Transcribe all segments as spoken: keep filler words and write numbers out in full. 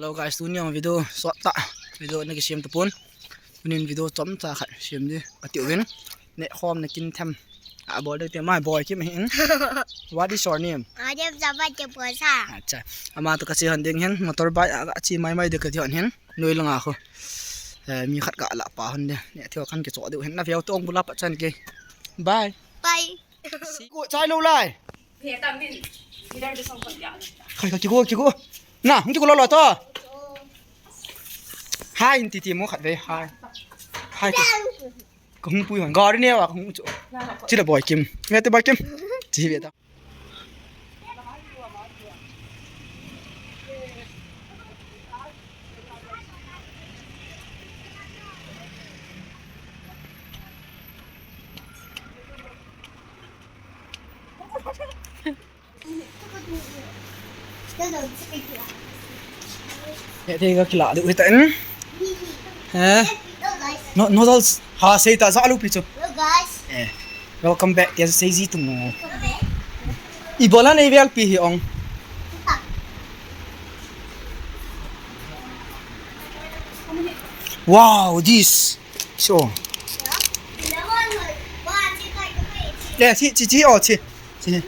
Hello guys, tuni jong video sot tah video na kisem tapon. Tunin video chomcha khat sem di kati uvin. Neh khom na kin them. A bol ding ti mai boy kim hin. What is your name? My name is Sabat Chaposa. Acha. Ama to kache hon ding hin, motorbike a kache mai mai ding kati hon hin. Noi langa khu. Eh, mi khat kala pa hon ding. Neh thio khat kicho diu hin. Na veu tong bula pa chan ke. Bye. Bye. Ko chai lou lai. Khai khai kigo kigo. Na, hung kigo lou lou to. Hai, hin ti ti mo khat ve, hai. Hai. Ko hung pui hon. Gari ne wa hung chu. Chi la boy kim. Ve te boy kim. Chi ve ta. He, te ga kila du hita in. He. No, noodles. Ha, sei ta za lu pi chu. Hello guys. Eh. Welcome back. Yes, sei ji tu mo. Welcome back. Ibola nei vel pi hi ong. Wow, this. So. Eh, chi, chi, chi, oh, chi. Chi.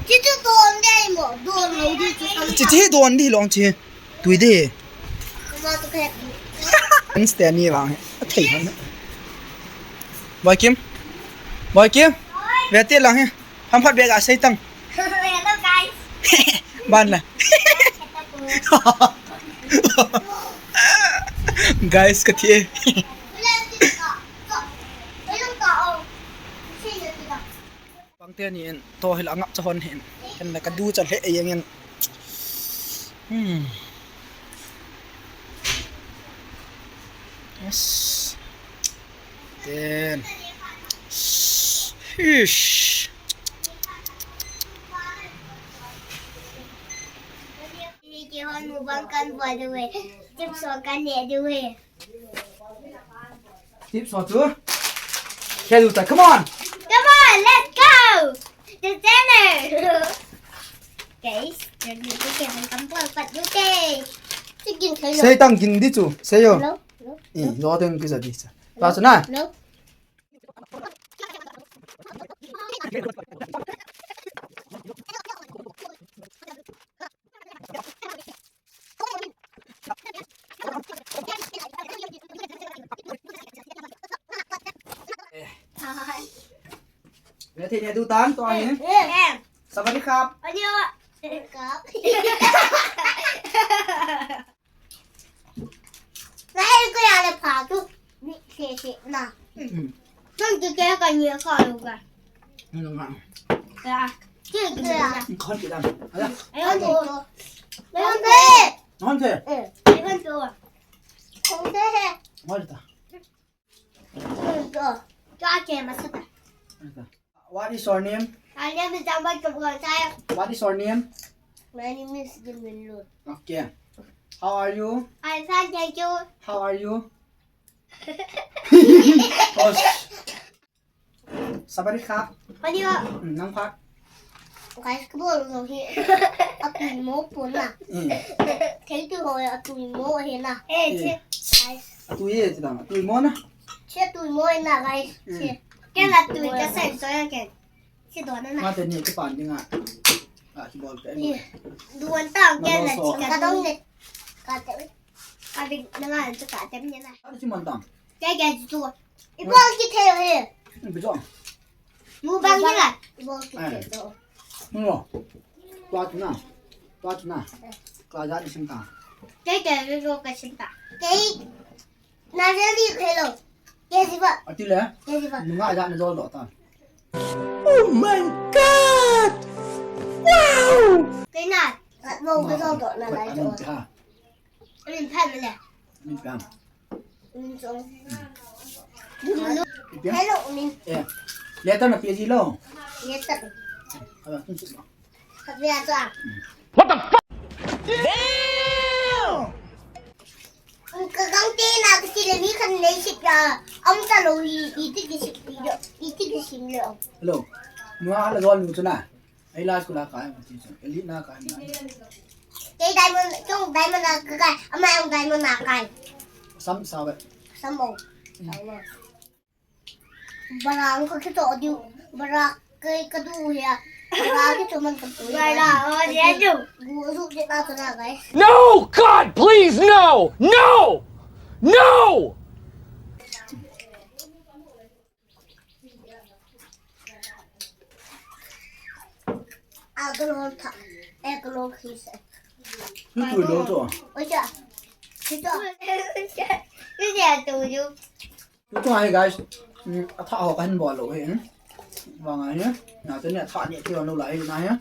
Chi chu don dei mo, don lo di chu. Chi, chi don di long chi. Tui di. Kama tu kaya. Insta ni lang. Athei lang. Boy Kim. Boy Kim. Ve ti lang he. Ham phat bek a sei tang. Hello guys. Ban la. Guys, ka thi. Pangte ni in, to hil angap cha hon hin. Ken la ka du cha le yang in. Hmm. Yes. Then. Hish. Ki hon mukbang kan bol diu ve. Chips hon kan neh diu ve. Chips hon chu. Khe diu ta. Come on. Come on, let's go. To dinner. Guys, jadi tu kaya kan buat pat dute. Chicken kaya. Sei tang ging di chu. Sei yo. Hello? Hello? Eh, lo teng ki sa di sa. Pa chu na. Hello? Ve thei ne du tan to ahi. Eh, eh. Sawadee krab. Ani o. Krab. Na el ko ya le pha tu. Ni se se na. Hmm. Tun ti ke ka ni ka lo ga. Ano nga. Ya. Ti ke ya. Kon ti dan. Ala. Ayon to. Ayon to. Kon ti. Eh. Ayon to. Kon ti he. Kon ta. What is your name? My name is Jambal Kabultai. What is your name? My name is Jimmy Lu. Okay. How are you? I'm fine, thank you. How are you? Sawadee krab. Ani o. Hmm, nang phat. Guys, ka bol jong hi. Atui mo pon na. Hmm. Thei tu ho atui mo hi na. Eh, eh. Guys. Atui e, ti dang. Atui mo na. Che tui mo na, guys. Hmm. Che. Ken atui ka sai so ya ken. Che do na na. Ma te ni ki pan ding a. A ki bol pe. Ni. Duan ta ken la chi ka dong ne. Ka te. Ka ding na nga chu ka tem ni na. A chi man dang. Ke ke chu. Ibol kit thei he. Ibol. Mukbang ni la. Ibol kit thei to. Ngo. Tua tu na. Tua tu na. Tua ja ni sim ta. Ke ke lo ka sim ta. Ke. Na je ni hello. Ke si ba. Ati le. Ke si ba. Nga ja na jol do ta. Oh my God! Wow! Ke na. Mo ke jol do na lai do. Min phan le. Min phan. Min song. Hello, min. Eh. Letter na P G lo. Letter. Ala, tun sik lo. Kapia cha. What the fuck? Damn! Ka gang te na ka si le mi kan le sik ya. Am ta lo i, i ti ki sik i lo. I ti ki sim lo. Hello. Nua ala jol nu chuna. Ei la school a kai ma ti chu. Elite na kai ma. Kei diamond, kei diamond a ka kai, ama jong diamond a kai. Sam sa ve. Sam o. Sam o. Bara ang ka kito diu, bara kei ka du hia. Bara kito man ka tu. Bara o dia diu. Gu su je ta ta kai. No, God, please, no! No! No! Agalon tha, agalon khise. Tutu lo to. Oja. Tutu. Tutu ya tutu. Tutu hai guys. Hmm, atha ho kahin bol lou hi. Vang ai hi. Na te ne atha ne ti lo lai na hi.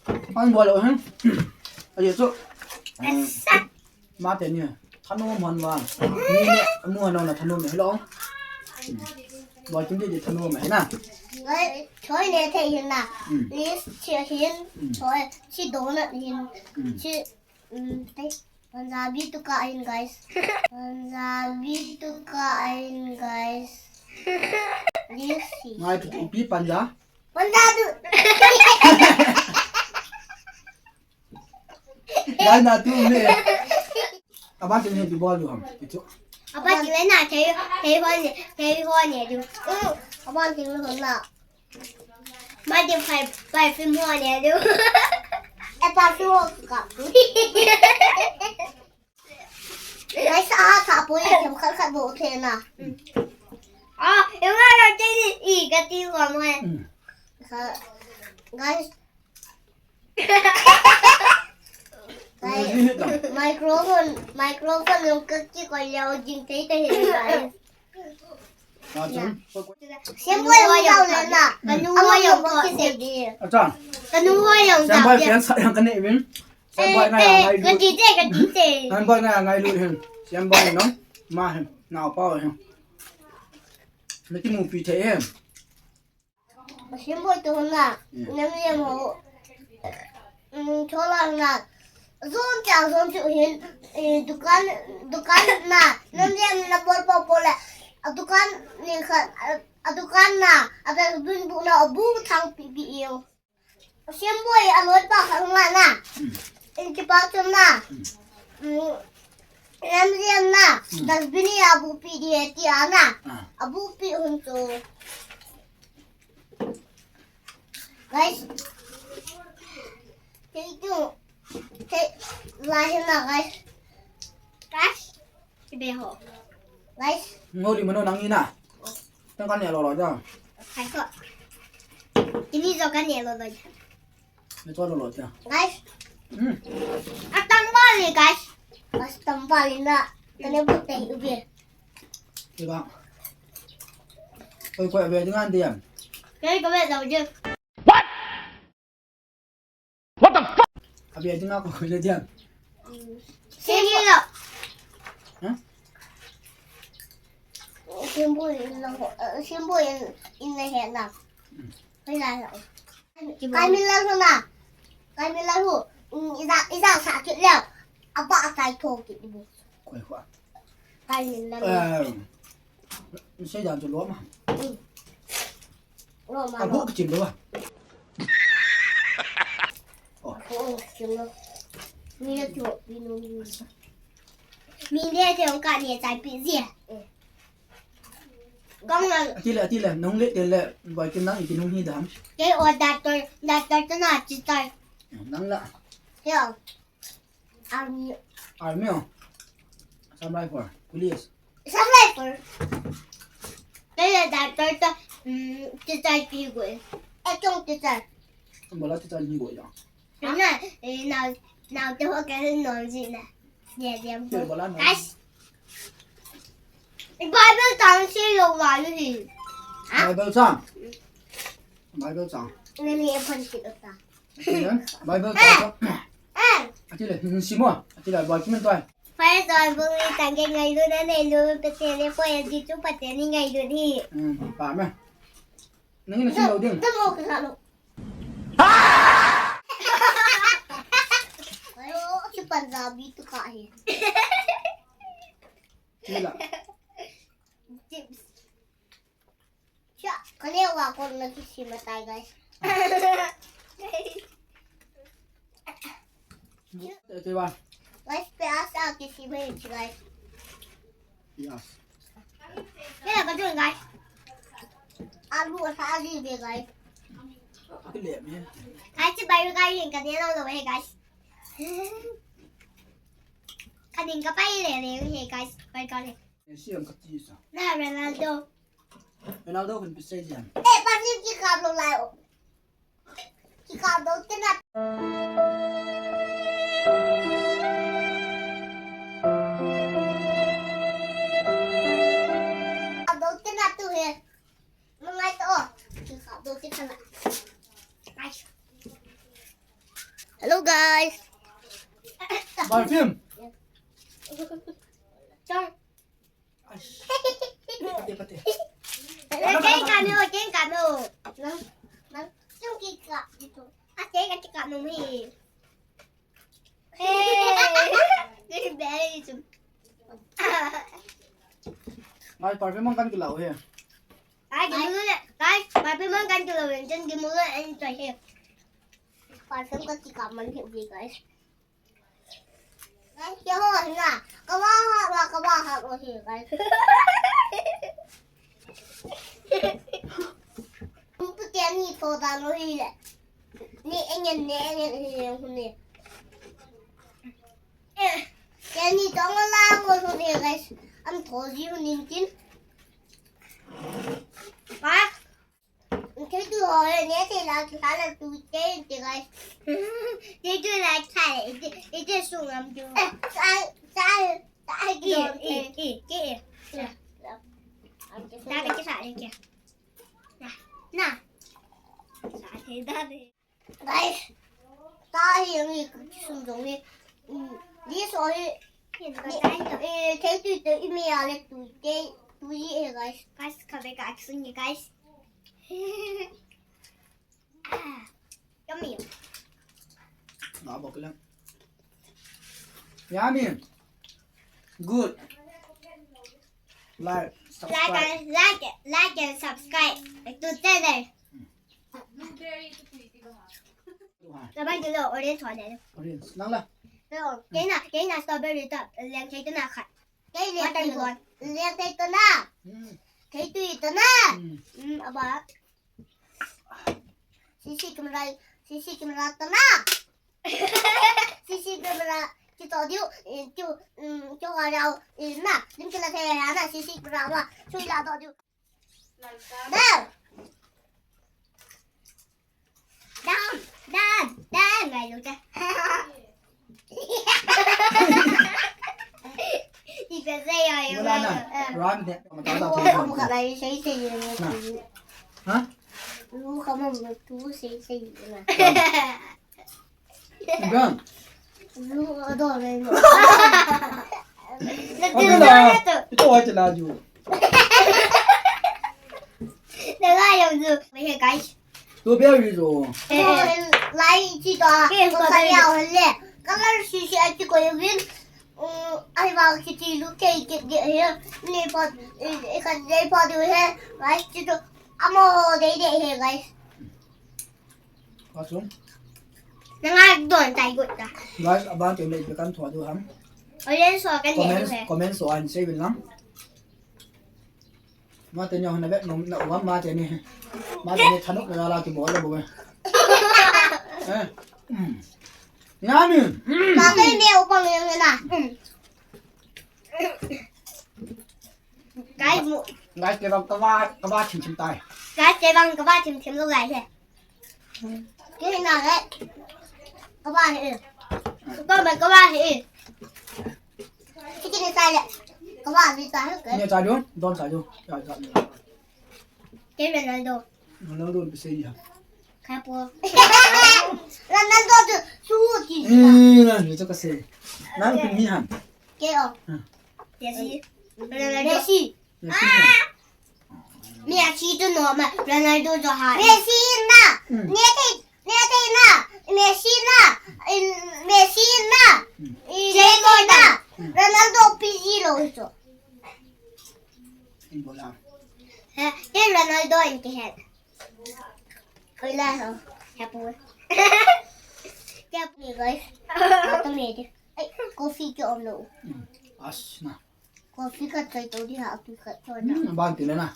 Kahin bol lou hi. Aje to. Hmm. Asa. Ma te ni, thanom hon vang. Ni ne, mu hon na thanom ne lo. Bol kim di di thanom ne na. Ai, choi ne thei hin na. Hmm. Ni chi hin, hmm, choi, chi donut hin. Hmm. Chi, um, te, Punjabi tu ka hin, guys. Punjabi tu ka hin, guys. Ni si. Ngai tu pi Punja. Punja tu. Guys, na tu ne. Aban tin hi di bol du ham. Ti chu. Aban tin na thei, thei ho ne, thei ho ne du. Mm. Aban tin ho na. Aban tin phai, phai film ho ne du. E pa film ho ka. Guys, a sa po ye kem khat khat bo the na. Mm. Ah, yung nga lang din i kati ko mo. Mm. Guys, Microphone, microphone yung kaki ko yaw jing tay tay, guys. Siyempre yung yaw na na. Kanu ho yung kaki sa di. Acha. Kanu ho yung Siyempre yan sa yang kani min. Siyempre na yang ngai lu. Kadite, kadite. Siyempre na yang ngai lu hin. Siyempre no. Ma hin. Na pa hin. Naki mu pi te hin. Siyempre to na. Nami mo. Chola na. Zon cha zon chu hin. Dukan, dukan na. Nami na bol bol bol. A dukan ni kha. A dukan na. A da bun bu na bu thang pi pi iyo. Siyempre a loi pa kha na. In ki pa chun na. Nami na. Das bini a bu pi di ti a na. A bu pi hun chu. Guys. Thank you. Te, lahi na, guys. Guys. Ibe ho. Guys. Ngoli mano nang ina. Tang kan ya lo lo ja. Hai ko. Ini jo kan ya lo lo ja. Ni to lo lo ja. Guys. Hmm. Atang bali, guys. Atang bali na. Kane bu te ibe. Diba? Koi koi abe dingan diam. Koi koi abe dau je. What? What the fuck? Abe dinga ko koi le diam. Sini lo. Huh? Simple in lo, simple in in the head na. Koi la lo. Kai min la lo na. Kai min la lo. Iza iza sa kit le. Apa atai tho kit bu. Koi koi. Kai min la. Sei dan chu lom a. Lom a. A bu kichim lou a. Oh. Oh, kichim lou. Mi le chu, mi nu ni. Mi le chu ka ni chai pi zia. Kong la. Atile, atile, nung le, tile, boi kin nang ikinung hi dam. Ke o doctor, doctor tu na chi chai. Nang la. Yo. Army. Army o. Assam Rifle. Police. Assam Rifle. Kaya doctor to, mm, teacher ki gwe. Eh, chong teacher. Bola teacher ni gwe ya. Na, eh, na, na, te ho ka no ji na. Ya, ya. Te bola na. Guys. Bible tang si lo wa ni. Ha? Bible tang. Bible tang. Ni ni e pon ki ta. Bible chang. Atile, simo. Atile, bol kimen toi. Fire Bible ni tang ke ngailu na neilu, Pathen le po ya di chu Pathen ni ngailu ni. Hmm, pa me. Nang na simo ding. Damo ka lo. Ayo, si Punjabi tu ka he. Sila. Chips. Siya, kaniya wa ko na kisi matay, guys. Guys, piyaj sa kisi mein, guys. Piyaj. Ye, guys. Alu sa ji de, guys. Guys, bye, guys. Ka ne lo lo, hey, guys. Ka ding ka pai le le, hey, guys. Bye, guys. Messi ang kati sa. Na, Ronaldo. Ronaldo kan pisay diyan. Eh, paano yung kikablo layo? Kikablo, tina- Kikablo, tina to he. Mga ito, oh. Kikablo, tina na. Ay. Hello, guys. Perfume. Char. Ai. Pati, pati. Keng kami o, keng kami o. Nang, nang, yung kika dito. Ate, kati kami o, eh. Hey. Very, very soon. Guys, perfume ang kan kilaw, eh. Guys, kimulo na. Guys, perfume ang kan kilaw, eh. Diyan, kimulo na, eh, ito, eh. Perfume kati kami o, eh, guys. Guys, kya ho na? Kawa ha, wa, kawa ha, o hi, guys. Pu te ni to da lo hi le. Ni engen, ni engen hi le hu ni. Eh, te ni to la mo hu ni, guys. Am to ji hu ni tin. Pa. Thei tu ho, ne thei la, thei la tu te, te guys. Thei tu la, thei, ite, ite sung am tu. Eh, sa, sa, sa, eh, eh, eh, eh. Na, na. Sa, thei da de. Guys, ta hi ang i sum jong ni, mm, this all hi, ni, eh, thei tui te i mi a le tui te, tui e, guys. Guys, ka be ka action ni, guys. Ah, yummy. Na, bak lang. Yummy. Good. Like, subscribe. Like and, like, like and subscribe to channel. Blueberry to pretty ba ha? Laban dilo, orange ho de. Orange. Nang la? Pero, kei na, kei na strawberry to, leng thei to na khat. Kei leng thei to. Watermelon. Leng thei to na. Hmm. Thei tui to na. Hmm. Hmm, aba. C C camera, C C camera to na. C C camera, ki to diu, eh, kiu, mm, kiu ga rau, eh, na, lim kila thei na, C C camera ma, sui la to diu. Down. Down, down, down, ngai lu cha. Ti pe se ya ya. Wala na. Ram de. Lu ka lai sei sei ya. Na. Ha? Lu ka ma tu sei sei ya. Ibrahim. Lu ador le. Okay la. Ito wa chala ju. Daga yong ju. Hey guys. Strawberry jo. Eh, lai chi to. Ke ko kaya le. Color si si achi ko yuvin. Um, ai ba ki ti lu ke ke de he. Ni pot, eh, kan de pot de he. Guys, chi to. Amo de de he, guys. Asung. Nanga don tai gut ta. Guys, abang te me kan thua du ham. Oye, so kan de he. Comment, comment so an sei bin lang. Mate ni hona vet nom na uam mate ni. Mate ni thanuk na la ki bol la bo. Eh. Mm. Yummy. Mm. Mate ni upang yang na. Mm. Guys, mu- Guys, kei bang kava, kava thim thim tai. Guys, kei bang kava thim thim lo guys he. Kei na le. Kava he. Kava, kava he. Kei ni sai le. Kava ni sai he. Ni sai jo, don sai jo. Ya, ya. Kei Ronaldo. Ronaldo ni sai ya. Kaya po. Ronaldo tu suki. Eh, na ni to kasi. Nang pin ni ham. Kei o. Hmm. Messi. Ronaldo. Messi. Messi. Messi tu no ma, Ronaldo jo ha. Messi na. Hmm. Nete, nete na. Messi na. In, Messi na. Hmm. In, Messi na. Hmm. Ronaldo P G lo so. In bola. He, he Ronaldo in ke he. Koi la ho. He pu. Step ni guys. Ata me di. Ai, coffee ki om lo. As na. Coffee ka chai to di ha tu ka to na. Hmm, ban ti le na.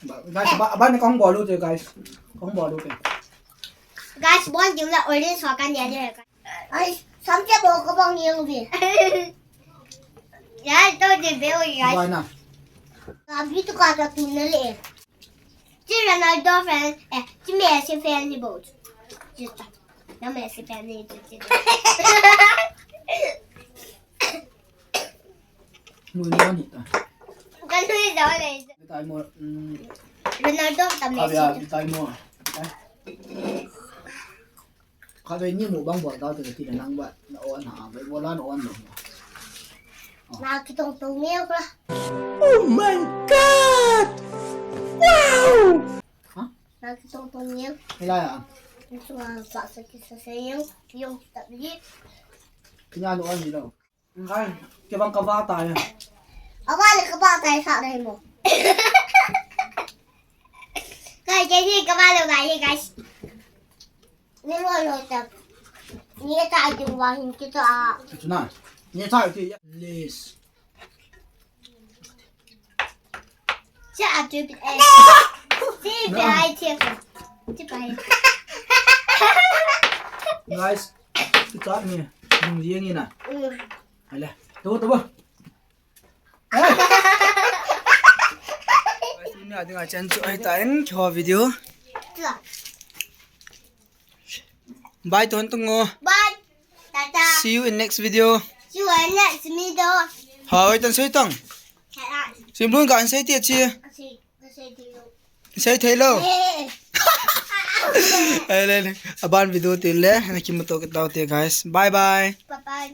Ba, guys, ba, ban ni kong bol u te, guys. Kong bol u te. Guys, bon di la orange so kan ya di. Ai, samche bo ko bang ni u bi. Ya, to di be o, guys. Ba na. Abi tu ka ta tu na le. Chi Ronaldo fan, eh, chi Messi fan ni bo. Chi ta. Na Messi fan ni chi, chi. Lui ni ni ta. Ka lui da le. Tai mo, mm. Ronaldo ta Messi. Abi, tai mo. Khatvei ni mu bang bol tau te ti le nang ba, na on ha, ba bol an on lo. Na kitong tong ni ka. Oh my God! Wow! Ha? Na kitong tong ni. Ila ya. Ni sunga sa sa ki sa sa yang, yung ta ni. Kina no on ni lo. Ngai, kibang kaba tai. Aba le kaba tai sa dai mo. Kai ke ni kaba lo dai, guys. Ni lo lo ta. Ni ta ju wa hin ki ta. Tuna. Ni ta ti. Yes. Cha a tu bi ai. Si bi ai ti. Ti bai. Guys, ti cha ni. Ni yeng ni na. Mm. Hala. Tu tu ba. Ni a ding a chan chu ai ta en ki ho video. Bye ton tung o. Bye. Tata. See you in next video. See you in next video. Hoi tan sei tang. Tata. Sim lun ka an sei ti chi. Sei, sei ti lo. Sei thei lo. Eh. Ai le le. Aban video ti le. Na kimuto kita te guys. Bye bye. Bye bye.